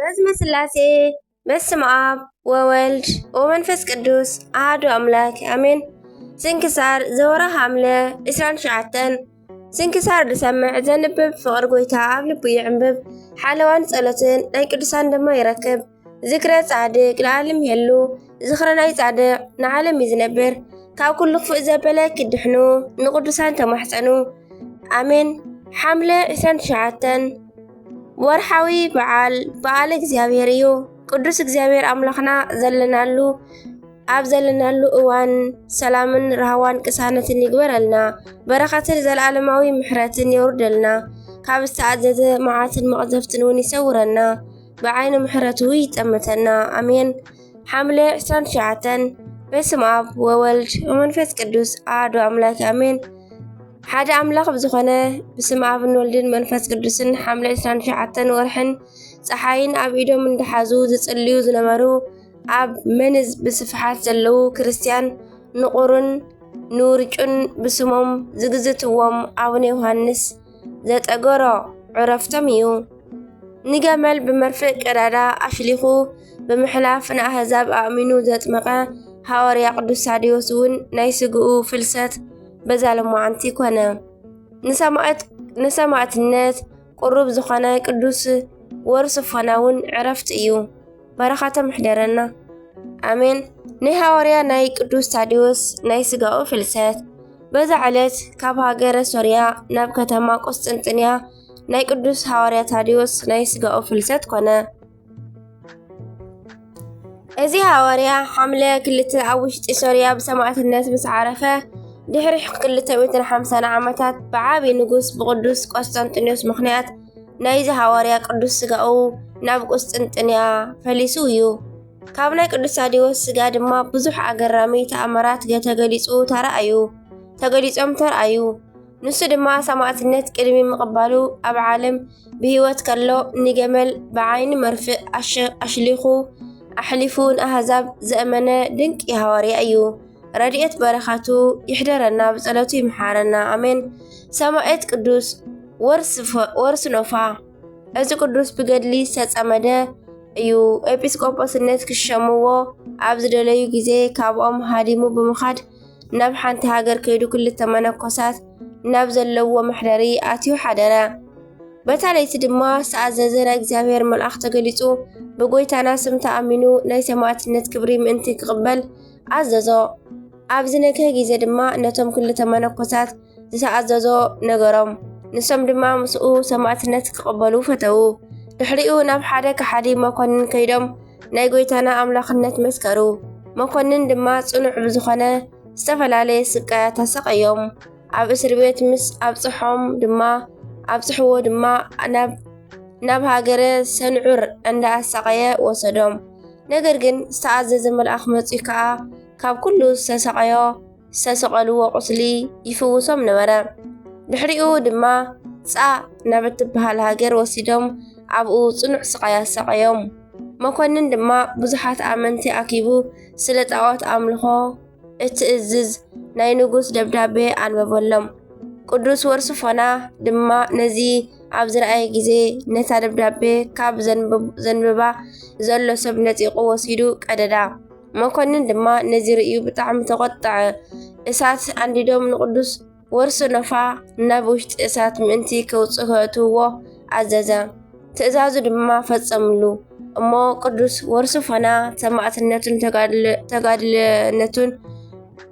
በስመ ስላሴ፣ በስመ ኣብ ወወልድ ወመንፈስ ቅዱስ ኣሐዱ ኣምላክ ኣሜን። ስንክሳር ዘወርሃ ሐምለ ዕስራን ትሽዓተን። ስንክሳር ዝሰምዕ ዘንብብ ፍቕሪ ጎይታ ኣብ ልቡ ይዕንብብ። ሓለዋን ጸሎትን ናይ ቅዱሳን ድማ ይረክብ። ዝክረ ጻድቅ ለዓለም ይሄሉ። ዝኽረ ናይ ጻድቅ ንዓለም እዩ ዝነብር። ካብ ኩሉ ክፉእ ዘበለ ክድሕኑ ንቅዱሳን ተማሕጸኑ። ኣሜን። ሐምለ ዕስራን ትሽዓተን ወርሓዊ በዓል፣ በዓል እግዚኣብሔር እዩ። ቅዱስ እግዚኣብሔር ኣምላኽና ዘለናሉ፣ ኣብ ዘለናሉ እዋን ሰላምን ራህዋን ቅሳነትን ይግበረልና። በረኸትን ዘለዓለማዊ ምሕረትን የውርደልና። ካብ ዝተኣዘዘ መዓትን መቕዘፍትን እውን ይሰውረና። ብዓይኒ ምሕረቱ ይጠምተና። ኣሜን። ሐምለ ዕስራን ትሽዓተን። በስመ ኣብ ወወልድ ወመንፈስ ቅዱስ ኣሐዱ ኣምላክ ኣሜን። ሓደ ኣምላኽ ብዝኾነ ብስም ኣብን ወልድን መንፈስ ቅዱስን ሐምለ ዕስራን ትሽዓተን ወርሕን ጸሓይን ኣብ ኢዶም እንደሓዙ ዝጽልዩ ዝነበሩ ኣብ መንዝ ብስፍሓት ዘለዉ ክርስትያን ንቑርን ንውርጩን ብስሞም ዝግዝትዎም ኣቡነ ዮሃንስ ዘጠገሮ ዕረፍቶም እዩ። ንገመል ብመርፍእ ቀዳዳ ኣሽሊኹ ብምሕላፍ ንኣህዛብ ኣእሚኑ ዘጥመቐ ሃዋርያ ቅዱስ ታዴዎስ እውን ናይ ስግኡ ፍልሰት በዛ ሎማዓንቲ ኮነ። ንሰማእት-፣ ንሰማእትነት ቅሩብ ዝኾነ ቅዱስ ወርሶፎና እውን ዕረፍቲ እዩ። በረኸቶም ይሕደረና። ኣሜን። ናይ ሃዋርያ ናይ ቅዱስ ታዴዎስ ናይ ስጋኡ ፍልሰት። በዛ ዕለት ካብ ሃገረ ሶርያ ናብ ከተማ ቁስጥንጥንያ ናይ ቅዱስ ሃዋርያ ታዴዎስ ናይ ስጋኡ ፍልሰት ኮነ። እዚ ሃዋርያ ሐምለ ክልተ ኣብ ውሽጢ ሶርያ ብሰማእትነት ምስ ዓረፈ፣ ድሕሪ ክልተ ሚእትን ሓምሳን ዓመታት ብዓቢ ንጉስ ብቅዱስ ቆስጠንጢኖስ ምኽንያት ናይዚ ሃዋርያ ቅዱስ ስጋኡ ናብ ቁስጥንጥንያ ፈሊሱ እዩ። ካብ ናይ ቅዱስ ታዴዎስ ስጋ ድማ ብዙሕ ኣገራሚ ተኣምራት ገ-፣ ተገሊጹ ተራእዩ፣ ተገሊጾም ተራእዩ። ንሱ ድማ ሰማእትነት ቅድሚ ምቕባሉ ኣብ ዓለም ብህይወት ከሎ ንገመል ብዓይኒ መርፍእ ኣሸ-፣ ኣሽሊኹ ኣሕሊፉ ንኣህዛብ ዘእመነ ድንቂ ሃዋርያ እዩ። ረድኤት በረኸቱ ይሕደረና፣ ብጸሎቱ ይምሓረና። ኣሜን። ሰማዕት ቅዱስ ወርስ-፣ ወርስኖፋ። እዚ ቅዱስ ብገድሊ ዝተጸመደ እዩ። ኤጲስቆጶስነት ክሸምዎ ኣብ ዝደለዩ ግዜ ካብኦም ሃዲሙ ብምኻድ ናብ ሓንቲ ሃገር ከይዱ ክልተ መነኮሳት ናብ ዘለውዎ መሕደሪ ኣትዩ ሓደረ። በታ ለይቲ ድማ ዝተኣዘዘ ናይ እግዚኣብሔር መልኣኽ ተገሊጹ ብጎይታና ስም ተኣሚኑ ናይ ሰማዕትነት ክብሪ ምእንቲ ክቕበል ኣዘዞ። ኣብ ዝነግሀ ግዜ ድማ ነቶም ክልተ መነኮሳት ዝተኣዘዞ ነገሮም። ንሶም ድማ ምስኡ ሰማዕትነት ክቕበሉ ፈተዉ። ድሕሪኡ ናብ ሓደ ከሓዲ መኮንን ከይዶም ናይ ጎይታና ኣምላኽነት መስከሩ። መኮንን ድማ ጽኑዕ ብዝኾነ ዝተፈላለየ ስቃያት ኣሰቐዮም። ኣብ እስር ቤት ምስ ኣብጽሖም ድማ፣ ኣብጽሕዎ ድማ ናብ፣ ናብ ሃገረ ሰንዑር እንዳ ኣሳቐየ ወሰዶም። ነገር ግን ዝተኣዘዘ መልኣኽ መጺኡ ከኣ ካብ ኩሉ ዝተሰቐዮ፣ ዝተሰቐልዎ ቁስሊ ይፍውሶም ነበረ። ድሕሪኡ ድማ ጻ ናብ እትበሃል ሃገር ወሲዶም ኣብኡ ጽኑዕ ስቓይ ኣሰቐዮም። መኮንን ድማ ብዙሓት ኣመንቲ ኣኪቡ ስለ ጣዖት ኣምልኾ እትእዝዝ ናይ ንጉስ ደብዳቤ ኣንበበሎም። ቅዱስ ወርስፎና ድማ ነዚ ኣብ ዝረኣየ ግዜ ነታ ደብዳቤ ካብ ዘንብብ-፣ ዘንብባ ዘሎ ሰብ ነጺቑ ወሲዱ ቀደዳ። መኮንን ድማ ነዚ ርእዩ ብጣዕሚ ተቖጥዐ። እሳት ኣንዲዶም ንቅዱስ ወርስኖፋ ናብ ውሽጢ እሳት ምእንቲ ከውጽ-፣ ከእትውዎ ኣዘዘ። ትእዛዙ ድማ ፈጸምሉ። እሞ ቅዱስ ወርስፎና ሰማዕትነቱን ተጋድለ-፣ ተጋድለነቱን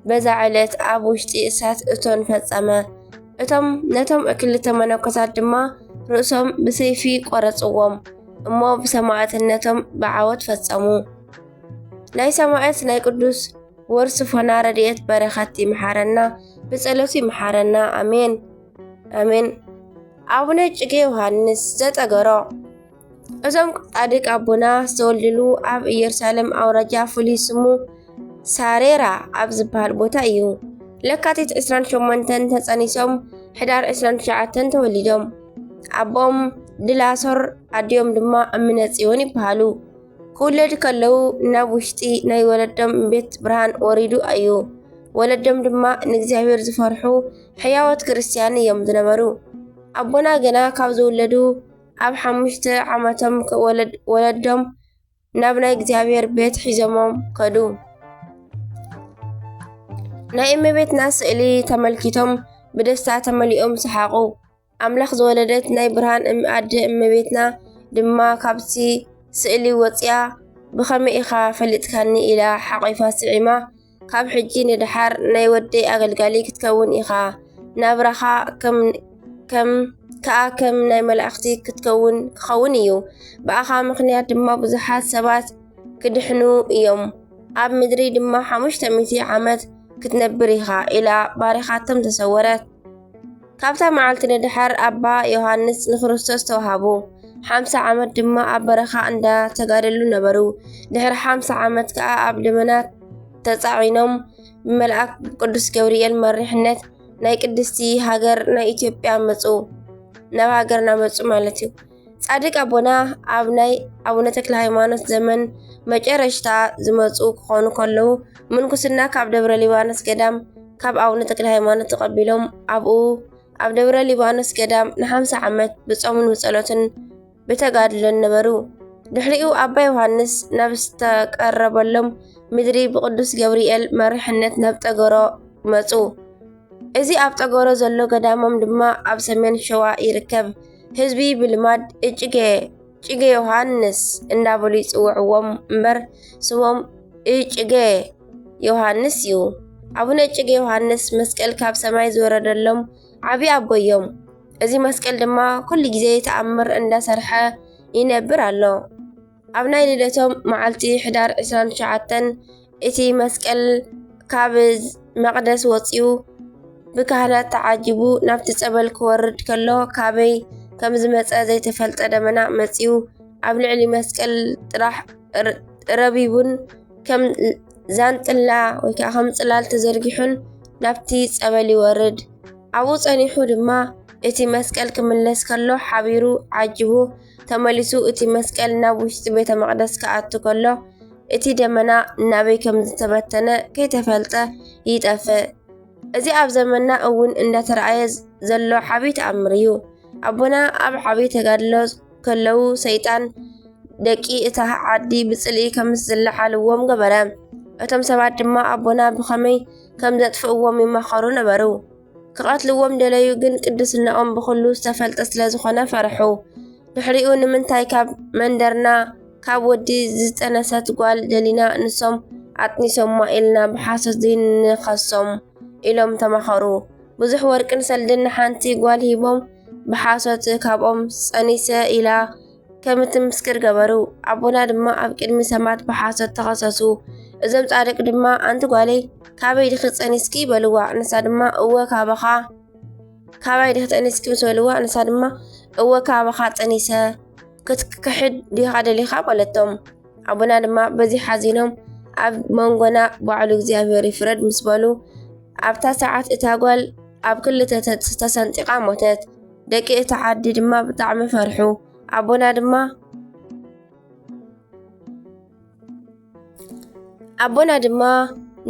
በዛ ዕለት ኣብ ውሽጢ እሳት እቶን ፈጸመ። እቶም ነቶም ክልተ መነኮሳት ድማ ርእሶም ብሰይፊ ቆረጽዎም። እሞ ብሰማዕትነቶም ብዓወት ፈጸሙ። ናይ ሰማዕት ናይ ቅዱስ ወርስፎና ረድኤት በረኸት ይምሓረና፣ ብጸሎቱ ይምሓረና። ኣሜን፣ ኣሜን። ኣቡነ እጨጌ ዮሃንስ ዘጠገሮ። እዞም ጻድቅ ኣቦና ዝተወልድሉ ኣብ ኢየሩሳሌም ኣውራጃ ፍሉይ ስሙ ሳሬራ ኣብ ዝበሃል ቦታ እዩ። ለካቲት ዕስራን ሸሞንተን ተጸኒሶም ሕዳር ዕስራን ትሽዓተን ተወሊዶም። ኣቦኦም ድላሶር ኣዲኦም ድማ እምነ ጽዮን ይበሃሉ። ክውለዱ ከለዉ ናብ ውሽጢ ናይ ወለዶም ቤት ብርሃን ወሪዱ እዩ። ወለዶም ድማ ንእግዚኣብሔር ዝፈርሑ ሕያዎት ክርስትያን እዮም ዝነበሩ። ኣቦና ገና ካብ ዝውለዱ ኣብ ሓሙሽተ ዓመቶም ከ-፣ ወለድ-፣ ወለዶም ናብ ናይ እግዚኣብሔር ቤት ሒዞሞም ከዱ። ናይ እመቤትና ስእሊ ተመልኪቶም ብደስታ ተመሊኦም ሰሓቑ። ኣምላኽ ዝወለደት ናይ ብርሃን እም-፣ ኣደ እመቤትና ድማ ካብቲ ስእሊ ወጺኣ፣ "ብኸመይ ኢኻ ፈሊጥካኒ?" ኢላ ሓቒፋ ስዒማ፣ "ካብ ሕጂ ንደሓር ናይ ወደይ ኣገልጋሊ ክትከውን ኢኻ። ናብራኻ ከም፣ ከም፣ ከኣ ከም ናይ መላእኽቲ ክትከውን፣ ክኸውን እዩ። ብኣኻ ምኽንያት ድማ ብዙሓት ሰባት ክድሕኑ እዮም። ኣብ ምድሪ ድማ ሓሙሽተ ሚእቲ ዓመት ክትነብር ኢኻ" ኢላ ባሪኻቶም ተሰወረት። ካብታ መዓልቲ ንድሓር ኣባ ዮሃንስ ንክርስቶስ ተዋሃቡ። ሓምሳ ዓመት ድማ ኣብ በረኻ እንዳተጋደሉ ነበሩ። ድሕሪ ሓምሳ ዓመት ከኣ ኣብ ደመና ተጻዒኖም ብመልኣክ ቅዱስ ገብርኤል መሪሕነት ናይ ቅድስቲ ሃገር ናይ ኢትዮጵያ መጹ። ናብ ሃገርና መጹ ማለት እዩ። ጻድቅ ኣቦና ኣብ ናይ ኣቡነ ተክለ ሃይማኖት ዘመን መጨረሽታ ዝመጹ ክኾኑ ከለዉ፣ ምንኩስና ካብ ደብረ ሊባኖስ ገዳም ካብ ኣቡነ ተክለ ሃይማኖት ተቐቢሎም፣ ኣብኡ ኣብ ደብረ ሊባኖስ ገዳም ንሓምሳ ዓመት ብጾምን ብጸሎትን ብተጋድሎን ነበሩ። ድሕሪኡ ኣባ ዮሃንስ ናብ ዝተቀረበሎም ምድሪ ብቅዱስ ገብርኤል መሪሕነት ናብ ጠገሮ መጹ። እዚ ኣብ ጠገሮ ዘሎ ገዳሞም ድማ ኣብ ሰሜን ሸዋ ይርከብ። ህዝቢ ብልማድ እጭጌ፣ ጭጌ ዮሃንስ እንዳበሉ ይጽውዕዎም እምበር፣ ስሞም እጭጌ ዮሃንስ እዩ። ኣቡነ እጭጌ ዮሃንስ መስቀል ካብ ሰማይ ዝወረደሎም ዓቢ ኣቦ እዮም። እዚ መስቀል ድማ ኩሉ ግዜ ተኣምር እንዳሰርሐ ይነብር ኣሎ። ኣብ ናይ ልደቶም መዓልቲ፣ ሕዳር ዕስራን ትሽዓተን፣ እቲ መስቀል ካብ መቕደስ ወጺኡ ብካህናት ተዓጂቡ ናብቲ ጸበል ክወርድ ከሎ፣ ካበይ ከም ዝመጸ ዘይተፈልጠ ደመና መጺኡ ኣብ ልዕሊ መስቀል ጥራሕ ር-፣ ረቢቡን ከም ዛንጥላ ወይ ከዓ ከም ጽላል ተዘርጊሑን ናብቲ ጸበል ይወርድ። ኣብኡ ጸኒሑ ድማ እቲ መስቀል ክምለስ ከሎ ሓቢሩ ዓጂቡ ተመሊሱ፣ እቲ መስቀል ናብ ውሽጢ ቤተ መቕደስ ክኣቱ ከሎ፣ እቲ ደመና ናበይ ከም ዝተበተነ ከይተፈልጠ ይጠፍእ። እዚ ኣብ ዘመንና እውን እንዳተራእየ ዘሎ ዓቢ ተኣምር እዩ። ኣቦና ኣብ ዓቢ ተጋድሎ ከለዉ፣ ሰይጣን ደቂ እታ ዓዲ ብጽልኢ ከም ዝለዓልዎም ገበረ። እቶም ሰባት ድማ ኣቦና ብኸመይ ከም ዘጥፍእዎም ይማኸሩ ነበሩ። ክቐትልዎም ደለዩ፣ ግን ቅድስናኦም ብኹሉ ዝተፈልጠ ስለ ዝኾነ ፈርሑ። ድሕሪኡ፣ "ንምንታይ ካብ መንደርና ካብ ወዲ ዝጠነሰት ጓል ደሊና ንሶም ኣጥኒሶማ ኢልና ብሓሶት ዘይንኸሶም?" ኢሎም ተማኸሩ። ብዙሕ ወርቅን ሰልድን ንሓንቲ ጓል ሂቦም፣ ብሓሶት ካብኦም ጸኒሰ ኢላ ከም እትምስክር ገበሩ። ኣቦና ድማ ኣብ ቅድሚ ሰማት ብሓሶት ተኸሰሱ። እዞም ጻድቅ ድማ፣ "ኣንቲ ጓለይ፣ ካበይ ዲኺ ጸኒስኪ?" በልዋ። ንሳ ድማ፣ "እወ፣ ካባኻ፣ ካባይ ዲኺ ጸኒስኪ?" ምስ በልዋ፣ ንሳ ድማ፣ "እወ፣ ካባኻ ጸኒሰ፣ ክትክሕድ ዲኻ ደሊኻ?" በለቶም። ኣቦና ድማ በዚ ሓዚኖም፣ "ኣብ መንጎና ባዕሉ እግዚኣብሔር ይፍረድ" ምስ በሉ፣ ኣብታ ሰዓት እታ ጓል ኣብ ክልተ ተ-፣ ተሰንጢቓ ሞተት። ደቂ እታ ዓዲ ድማ ብጣዕሚ ፈርሑ። ኣቦና ድማ፣ ኣቦና ድማ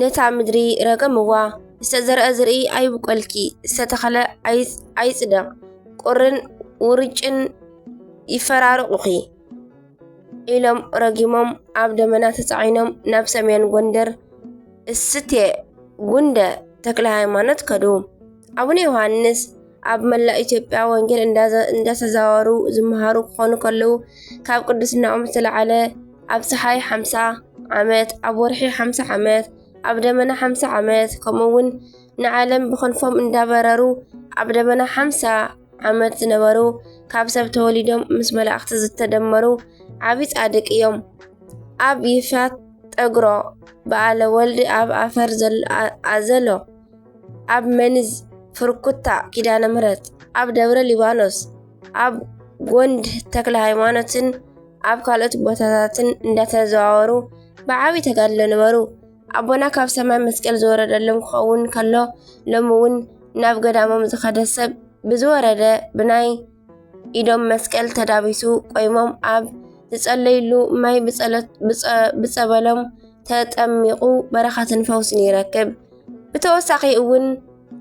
ነታ ምድሪ ረገምዋ። "ዝተዘርአ ዝርኢ ኣይብቆልኪ፣ ዝተተኸለ ኣይ-፣ ኣይጽደቕ፣ ቁርን ውርጭን ይፈራርቑኺ" ኢሎም ረጊሞም፣ ኣብ ደመና ተጻዒኖም ናብ ሰሜን ጎንደር፣ እስቴ ጉንደ ተክለ ሃይማኖት ከዱ። ኣቡነ ዮሃንስ ኣብ መላእ ኢትዮጵያ ወንጌል እንዳዘ-፣ እንዳተዛወሩ ዝመሃሩ ክኾኑ ከለዉ፣ ካብ ቅድስናኦም ዝተለዓለ ኣብ ጸሓይ ሓምሳ ዓመት፣ ኣብ ወርሒ ሓምሳ ዓመት፣ ኣብ ደመና ሓምሳ ዓመት፣ ከምኡ እውን ንዓለም ብክንፎም እንዳበረሩ ኣብ ደመና ሓምሳ ዓመት ዝነበሩ፣ ካብ ሰብ ተወሊዶም ምስ መላእኽቲ ዝተደመሩ ዓቢ ጻድቅ እዮም። ኣብ ይፋት ጠግሮ በዓለ ወልድ፣ ኣብ ኣፈር ዘል-፣ ኣ-፣ ኣዘሎ፣ ኣብ መንዝ ፍርኩታ ኪዳነ ምሕረት፣ ኣብ ደብረ ሊባኖስ፣ ኣብ ጎንድ ተክለ ሃይማኖትን ኣብ ካልኦት ቦታታትን እንዳተዘዋወሩ ብዓቢ ተጋድሎ ነበሩ። ኣቦና ካብ ሰማይ መስቀል ዝወረደሎም ክኸውን ከሎ፣ ሎሚ እውን ናብ ገዳሞም ዝኸደ ሰብ ብዝወረደ ብናይ ኢዶም መስቀል ተዳቢሱ ቆይሞም ኣብ ዝጸለይሉ ማይ ብጸሎት፣ ብጸ-፣ ብጸበሎም ተጠሚቑ በረኸትን ፈውስን ይረክብ። ብተወሳኺ እውን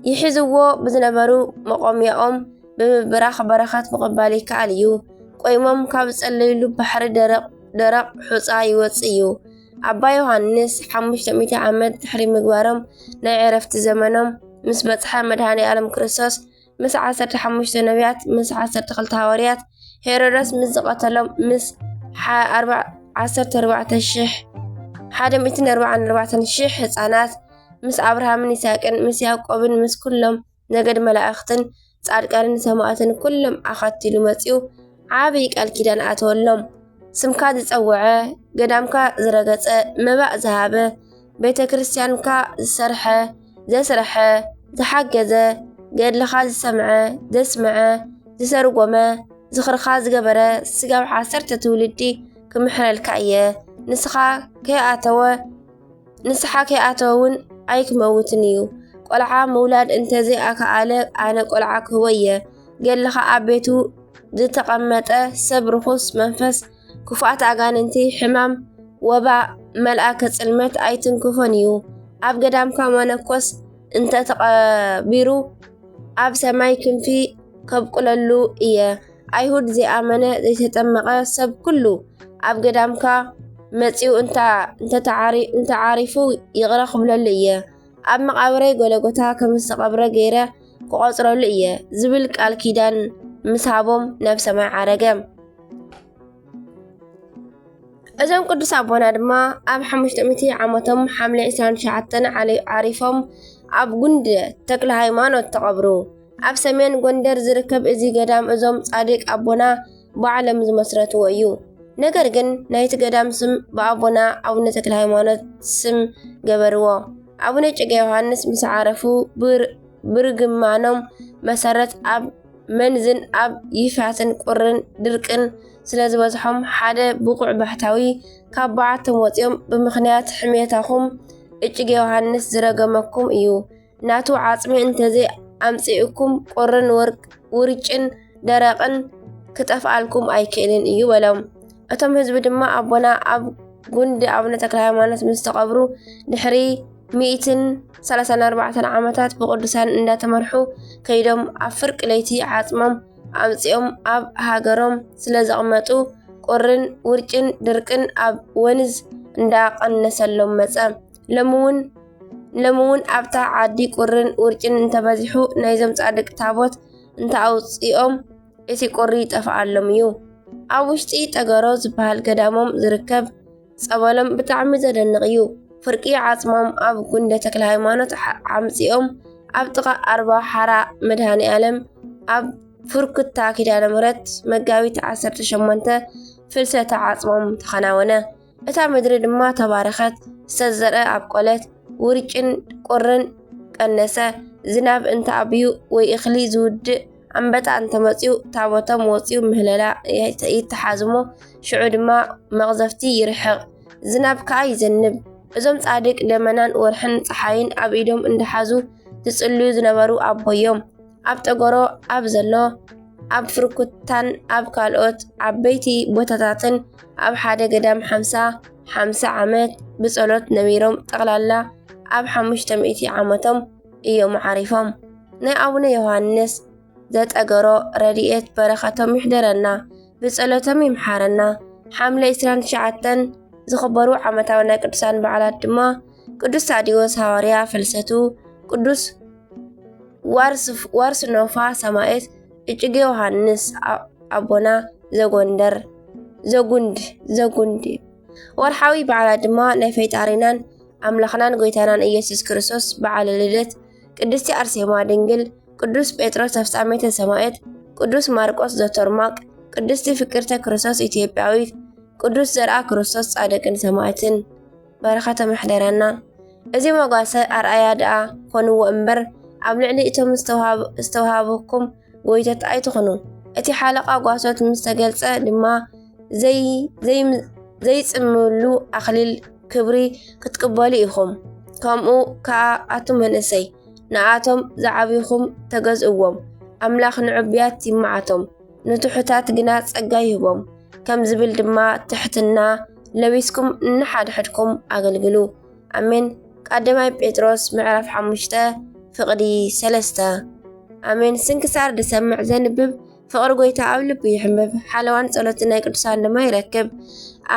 ይሕዝዎ ብዝነበሩ መቆምያኦም ብምብራኽ በረኸት ምቕባል ይከኣል እዩ። ቆይሞም ካብ ዝጸለይሉ ባሕሪ ደረቕ ደረቕ ሑጻ ይወጽእ እዩ። ኣባ ዮሃንስ ሓሙሽተ ሚእቲ ዓመት ድሕሪ ምግባሮም ናይ ዕረፍቲ ዘመኖም ምስ በጽሐ፣ መድኃኔ ዓለም ክርስቶስ ምስ ዓሰርተ ሓሙሽተ ነቢያት፣ ምስ ዓሰርተ ክልተ ሃዋርያት፣ ሄሮዶስ ምስ ዝቐተሎም፣ ምስ ሓ-፣ ኣርባ-፣ ዓሰርተ ኣርባዕተ ሽሕ፣ ሓደ ሚእትን ኣርባዓን ኣርባዕተን ሽሕ ህፃናት፣ ምስ ኣብርሃምን ይስሐቅን፣ ምስ ያዕቆብን፣ ምስ ኩሎም ነገድ መላእኽትን ጻድቃንን ሰማዕትን ኩሎም ኣኸቲሉ መጺኡ ዓብዪ ቃል ኪዳን ኣተወሎም። ስምካ ዝጸውዐ፣ ገዳምካ ዝረገጸ፣ መባእ ዝሃበ፣ ቤተ ክርስቲያንካ ዝሰርሐ፣ ዘስረሐ፣ ዝሓገዘ፣ ገድልኻ ዝሰምዐ፣ ዘስምዐ፣ ዝተርጎመ፣ ዝኽርኻ ዝገበረ ስጋብ ዓሰርተ ትውልዲ ክምሕረልካ እየ። ንስኻ ከይኣተወ ንስሓ ከይኣተወ እውን ኣይክመውትን እዩ። ቆልዓ ምውላድ እንተዘይኣከኣለ ኣነ ቆልዓ ክህቦ እየ። ገድልኻ ኣብ ቤቱ ዝተቐመጠ ሰብ ርኹስ መንፈስ፣ ክፉኣት ኣጋንንቲ፣ ሕማም፣ ወባ፣ መልኣከ ጽልመት ኣይትንክፎን እዩ። ኣብ ገዳምካ መነኮስ እንተተቐቢሩ ኣብ ሰማይ ክንፊ ከብቁለሉ እየ። ኣይሁድ ዘይኣመነ ዘይተጠመቐ ሰብ ኩሉ ኣብ ገዳምካ መጺኡ እንተ-፣ እንተተዓሪ-፣ እንተዓሪፉ ይቕረ ክብለሉ እየ። ኣብ መቓብረይ ጎለጎታ ከም ዝተቐብረ ገይረ ክቖጽረሉ እየ ዝብል ቃል ኪዳን ምስ ሃቦም ናብ ሰማይ ዓረገ። እዞም ቅዱስ ኣቦና ድማ ኣብ ሓሙሽተ ሚእቲ ዓመቶም ሓምለ ዕስራን ትሽዓተን ዓሊ-፣ ዓሪፎም ኣብ ጉንድ ተክለ ሃይማኖት ተቐብሩ። ኣብ ሰሜን ጎንደር ዝርከብ እዚ ገዳም እዞም ጻድቅ ኣቦና ባዕሎም ዝመስረትዎ እዩ። ነገር ግን ናይቲ ገዳም ስም ብኣቦና ኣቡነ ተክለ ሃይማኖት ስም ገበርዎ። ኣቡነ እጨጌ ዮሃንስ ምስ ዓረፉ ብር-፣ ብርግማኖም መሰረት ኣብ መንዝን ኣብ ይፋትን ቁርን ድርቅን ስለ ዝበዝሖም ሓደ ብቑዕ ባሕታዊ ካብ በዓቶም ወጺኦም ብምኽንያት ሕሜታኹም እጭጌ ዮሃንስ ዝረገመኩም እዩ። ናቱ ዓጽሚ እንተዘይ ኣምጺእኩም ቁርን ወርቅ-፣ ውርጭን ደረቕን ክጠፍኣልኩም ኣይክእልን እዩ በሎም። እቶም ህዝቢ ድማ ኣቦና ኣብ ጉንዲ ኣቡነ ተክለ ሃይማኖት ምስ ተቐብሩ ድሕሪ ሚእትን ሰላሳን ኣርባዕተን ዓመታት ብቅዱሳን እንዳተመርሑ ከይዶም ኣብ ፍርቂ ለይቲ ዓጽሞም ኣምጺኦም ኣብ ሃገሮም ስለ ዘቕመጡ ቁርን ውርጭን ድርቅን ኣብ ወንዝ እንዳቐነሰሎም መጸ። ሎሚ እውን፣ ሎሚ እውን ኣብታ ዓዲ ቁርን ውርጭን እንተበዚሑ ናይዞም ጻድቅ ታቦት እንተኣውጺኦም እቲ ቁሪ ይጠፍኣሎም እዩ። ኣብ ውሽጢ ጠገሮ ዝበሃል ገዳሞም ዝርከብ ጸበሎም ብጣዕሚ ዘደንቕ እዩ። ፍርቂ ዓጽሞም ኣብ ጉንደ ተክለ ሃይማኖት ዓ-፣ ዓምጺኦም ኣብ ጥቓ ኣርባ ሓራ መድኃኔ ዓለም ኣብ ፍርኩታ ኪዳነ ምሕረት መጋቢት ዓሰርተ ሸሞንተ ፍልሰተ ዓጽሞም ተኸናወነ። እታ ምድሪ ድማ ተባረኸት፣ ዝተዘርአ ኣብቆለት፣ ውርጭን ቁርን ቀነሰ። ዝናብ እንተኣብዩ ወይ እኽሊ ዝውድእ ኣንበጣ እንተመጽዩ ታቦቶም ወጽዩ ምህለላ ይተ-፣ ይተሓዝሞ፣ ሽዑ ድማ መቕዘፍቲ ይርሕቕ፣ ዝናብ ከኣ ይዘንብ። እዞም ጻድቅ ደመናን ወርሕን ጸሓይን ኣብ ኢዶም እንደሓዙ ዝጽልዩ ዝነበሩ ኣቦዮም። ኣብ ጠገሮ ኣብ ዘሎ፣ ኣብ ፍርኩታን ኣብ ካልኦት ዓበይቲ ቦታታትን ኣብ ሓደ ገዳም ሓምሳ፣ ሓምሳ ዓመት ብጸሎት ነቢሮም ጠቕላላ ኣብ ሓሙሽተ ሚእቲ ዓመቶም እዮም ዓሪፎም። ናይ ኣቡነ ዮሃንስ ዘጠገሮ ረድኤት በረኸቶም ይሕደረና፣ ብጸሎቶም ይምሓረና። ሓምለ ዕስራን ትሽዓተን ዝኽበሩ ዓመታዊ ናይ ቅዱሳን በዓላት ድማ ቅዱስ ታዲዎስ ሃዋርያ ፍልሰቱ፣ ቅዱስ ዋርስ-፣ ዋርስኖፋ ሰማዕት፣ እጭጌ ዮሃንስ ኣ-፣ ኣቦና ዘጎንደር፣ ዘጉንድ፣ ዘጉንድ። ወርሓዊ በዓላት ድማ ናይ ፈጣሪናን ኣምላኽናን ጎይታናን ኢየሱስ ክርስቶስ በዓለ ልደት፣ ቅድስቲ ኣርሴማ ድንግል፣ ቅዱስ ጴጥሮስ ተፍጻሜተ ሰማዕት፣ ቅዱስ ማርቆስ ዘቶርማቅ፣ ቅድስቲ ፍቅርተ ክርስቶስ ኢትዮጵያዊት፣ ቅዱስ ዘርኣ ክርስቶስ ጻድቅን ሰማዕትን። በረኸቶም ይሕደረና። እዚ መጓሰ ኣርኣያ ደኣ ኮንዎ እምበር፣ ኣብ ልዕሊ እቶም ዝተውሃብ-፣ ዝተውሃበኩም ጎይቶት ኣይትኹኑ። እቲ ሓለቓ ጓሶት ምስ ተገልጸ ድማ፣ ዘይ-፣ ዘይ-፣ ዘይጽምሉ ኣኽሊል ክብሪ ክትቅበሉ ኢኹም። ከምኡ ከኣ ኣቱም መንእሰይ፣ ንኣቶም ዝዓብዩኹም ተገዝእዎም። ኣምላኽ ንዕቡያት ይመዓቶም፣ ንትሑታት ግና ጸጋ ይህቦም። ከም ዝብል ድማ ትሕትና ለቢስኩም ንሓድሕድኩም ኣገልግሉ። ኣሜን። ቀዳማይ ጴጥሮስ ምዕራፍ ሓሙሽተ ፍቕዲ ሰለስተ። ኣሜን። ስንክሳር ዝሰምዕ ዘንብብ ፍቕሪ ጎይታ ኣብ ልቡ ይሕምብ፣ ሓለዋን ጸሎትን ናይ ቅዱሳን ድማ ይረክብ።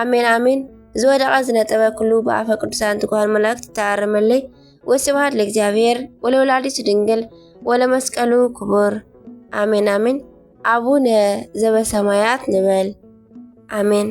ኣሜን ኣሜን። ዝወደቐ ዝነጠበ ኩሉ ብኣፈ ቅዱሳን ትጉሃን መላእክት ይተኣረመለይ። ወስብሐት ለእግዚኣብሔር ወለወላዲቱ ድንግል ወለመስቀሉ ክቡር። ኣሜን ኣሜን። ኣቡነ ዘበሰማያት ንበል። ኣሜን።